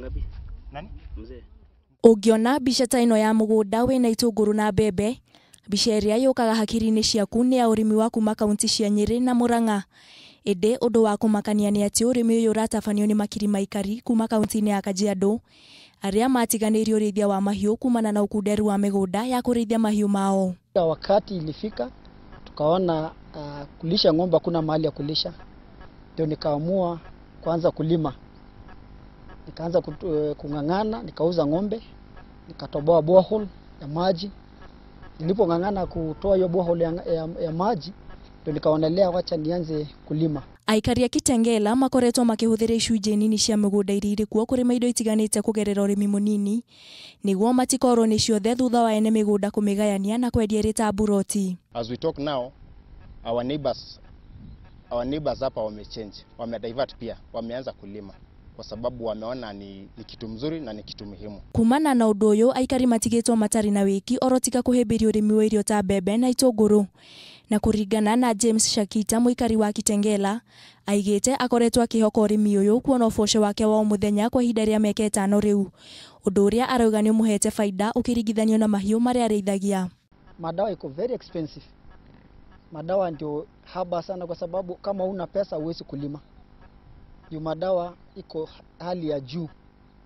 Ngapi? Nani? Mzee. Ũngĩona mbica ta ĩno ya mũgũnda wĩna itũngũrũ na mbembe, mbica ĩrĩa yũkaga hakiri-inĩ ciaku nĩ ya ũrĩmi wa kuma kaunti cia Nyĩrĩ na Murang'a. Ĩndĩ ũndũ wa kũmakania nĩ atĩ ũrĩmi ũyũ ũratabanio nĩ makiri ma aikari kuma kaunti-inĩ ya Kajiado arĩa matiganĩirie ũrĩithia wa mahiũ kumana na ũkunderu wa mĩgũnda ya kũrĩithia mahiũ mao. Wakati ilifika tukaona kulisha ng'ombe hakuna mahali ya kulisha, ndio nikaamua kuanza kulima. Nikaanza kung'ang'ana, nikauza ng'ombe, nikatoboa borehole ya maji. Nilipong'ang'ana kutoa hiyo borehole ya maji, ndio nikaonelea wacha nianze kulima. Aikari a Kitengela makoretwo makĩhũthĩra icunjĩ nini cia mĩgũnda iria irĩ kuo kũrĩma indo itiganĩte kũgerera ũrĩmi mũnini nĩguo matikorwo nĩ ciothe thutha wa ene mĩgũnda kũmĩgayania na kwendia ĩrĩ ta mburoti. As we talk now, our neighbors hapa wamechange, wamedivert pia, wameanza kulima kwa sababu wameona ni kitu mzuri na ni kitu muhimu. Kumana na ũndũ ũyũ aikari matigĩtwo matarĩ na wĩki oro tiga kũhĩmbĩria ũrĩmi wa irio ta mbembe na itũngũrũ. Na kũringana na James Shakita mũikari wa Kitengela aigĩte akoretwo akĩhoka ũrĩmi ũyũ kuona ũboco wake wa o mũthenya kwa ihinda rĩa mĩaka 5 rĩu, ũndũ ũrĩa arauga nĩ ũmũhete baida ũkĩringithanio na mahiũ marĩa arĩithagia. Madawa iko very expensive. Madawa ndio haba sana, kwa sababu kama una pesa huwezi kulima. Juu madawa iko hali ya juu,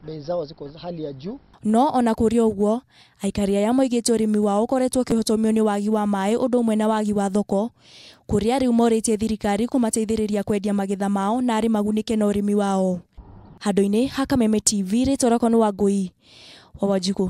bei zao ziko hali ya juu. No ona kũrĩ ũguo aikari aya moigĩte ũrĩmi wao ũkoretwo ũkĩhotomio nĩ wagi wa maĩ ũndũ ũmwe na wagi wa thoko kũrĩa rĩu morĩtie thirikari kũmateithĩrĩria kwendia magetha mao na arĩ magunĩke na ũrĩmi wao. Handũ-inĩ ha Kameme TV rĩtwa rĩakwa nĩ Wangũi wa Wanjikũ.